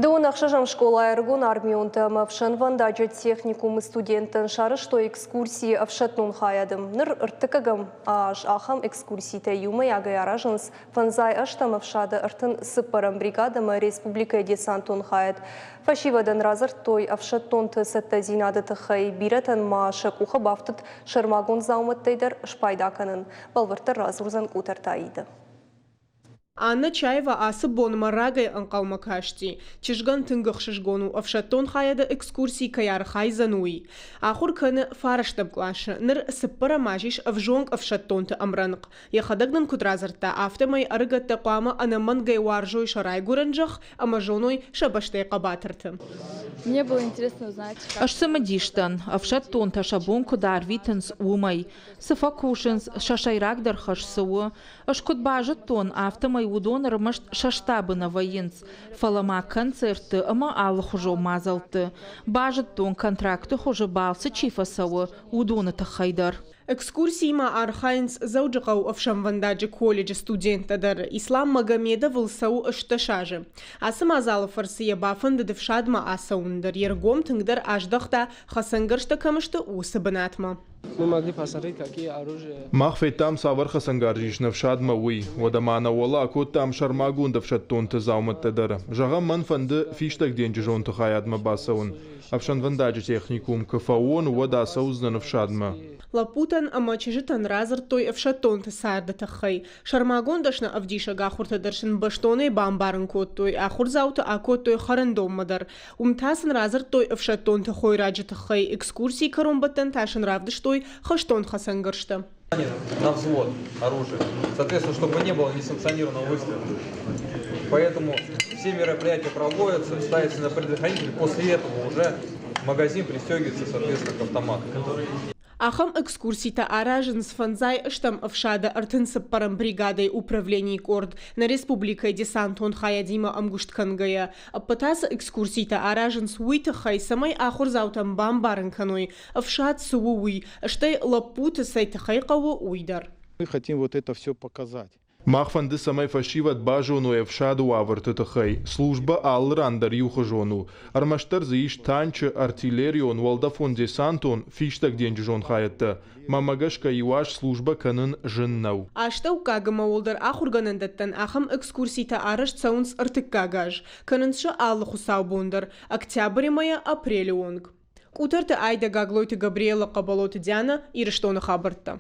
Дыууын ӕхсӕзӕм скъолайы ӕрыгон армионтӕ ӕмӕ ӕфсӕнвӕндаджы техникумы студенттӕн сарӕзтой экскурсийы ӕфсӕддон хайады. Ныр ӕртыккӕгӕм аз ахӕм экскурситӕ иумӕйагӕй аразынц фӕндзай ӕстӕм ӕфсады 34-ӕм бригад ӕмӕ республикӕйы десантон хайад. Фӕсивӕдӕн радзырдтой ӕфсӕддонты цӕттӕдзинады тыххӕй, бирӕтӕн ма сӕ къухы бафтыд сӕрмагонд дзаумӕттӕй дӕр спайда кӕнын. Бӕлвырддӕр радзурдзӕн Къутӕрты Аидӕ. Анна Чаева ацы бонмӕ рагӕй ӕнхъӕлмӕ касти. Чызгӕн тынг ӕхсызгон у, ӕфсӕддон хайады экскурсийы кӕй архайдзӕн, уый. Ахуыр кӕны фарӕстӕм къласы. Ныр цыппӕрӕм аз ис ӕвзонг ӕфсӕддонты ӕмрӕнхъ. Йӕхӕдӕг нын куыд радзырдта, афтӕмӕй ӕрыгӕттӕ хъуамӕ ӕнӕмӕнгӕй уарзой сӕ райгуырӕн зӕхх ӕмӕ зоной сӕ бӕстӕйы хъӕбатырты. Мне было интересно узнать, как... Ӕз цымыдис дӕн, ӕфсӕддонтӕ сӕ бон куыд арвитынц, уымӕй. Цы фӕкусынц, сӕ сӕйрагдӕр хӕс цы у, Ӕз куыд базыдтон, афтӕмӕй уыдон ӕрмӕст сӕ штабы нӕ вӕййынц, фӕлӕ ма концертты ӕмӕ алыхуызон мадзӕлтты. Базыдтон, контракты хуызы балцы чи фӕцӕуы, уыдоны тыххӕй дӕр. Экскурсийы ма архайынц Дзӕуджыхъӕуы ӕфсӕнвӕндаджы колледжы студенттӕ дӕр. Ислам Магомедовыл цӕуы 18 азы. Ацы мадзалы фӕрцы йӕ бафӕндыд ӕфсадмӕ ацӕуын дӕр, йе ргом тынгдӕр аздӕхта, хӕцӕнгӕрзтӕ кӕм сты, уыцы бынатмӕ. Мах федтам, цавӕр хӕцӕнгарз ис не фсадмӕ, уый. Уӕдӕ ма нӕ уӕлӕ акодтам сӕрмагонд ӕфсӕддонты дзаумӕттӕ дӕр. Зӕгъӕм, мӕн фӕнды фистӕг денджызонты хайадмӕ бацӕуын. Ӕфсӕнвӕндаджы техникум куы фӕуон, уӕд ацӕудзынӕн ӕфсадмӕ. Лӕппутӕн ӕмӕ чызджытӕн радзырдтой ӕфсӕддонты царды тыххӕй. Сӕрмагонд дӕсны ӕвдисӕг ахуыртӕ дӕр сын бӕстонӕй бамбарын кодтой, ахуырдзауты акодтой хӕрӕндонмӕ дӕр. Уым та сын радзырдтой ӕфсӕддонты хойраджы тыххӕй, экскурсийы кӕронбӕттӕн та сын равдыстой хӕстон хӕцӕнгӕрзтӕ. На взвод оружие. Соответственно, чтобы не было несанкционированного выстрела. Поэтому все мероприятия проводятся, ставится на предохранитель, после этого уже магазин пристегивается, соответственно, к автомату. Ахӕм экскурситӕ аразынц фӕндзай стӕм ӕфсады 34-ӕм бригадӕйы управленийы къорд нӕ республикӕйы десантон хайадимӕ ӕмгуыст кӕнгӕйӕ. Ӕппӕт ацы экскурситӕ аразынц уый тыххӕй, цӕмӕй ахуырдзаутӕн бамбарын кӕной, ӕфсад цы у, уый, стӕй лӕппуты цӕй тыххӕй хъӕуы, уый дӕр. Мы хотим вот это все показать. Мах фӕнды, цӕмӕй фӕсивӕд базоной ӕфсады уавӕрты тыххӕй. Службӕ алы ран дӕр иухуызон у. Ӕрмӕстдӕр дзы ис танчы, артиллерион, уӕлдӕфон-десантон, фистӕг-денджызон хайӕдтӕ. Мӕнмӕ гӕсгӕ иу аз службӕ кӕнын зын нӕу. Астӕуккаг ӕмӕ уӕлдӕр ахуыргӕнӕндӕттӕн ахӕм экскурситӕ арӕзт цӕуынц ӕртыккаг аз. Кӕнынц сӕ алы хуыцаубон дӕр, октябры мӕйӕ апрелы онг. Къутӕрты Айдӕ Гаглойты Габриэла Хъӕбӕлоты Дианӕ, Ирыстоны хабӕрттӕ.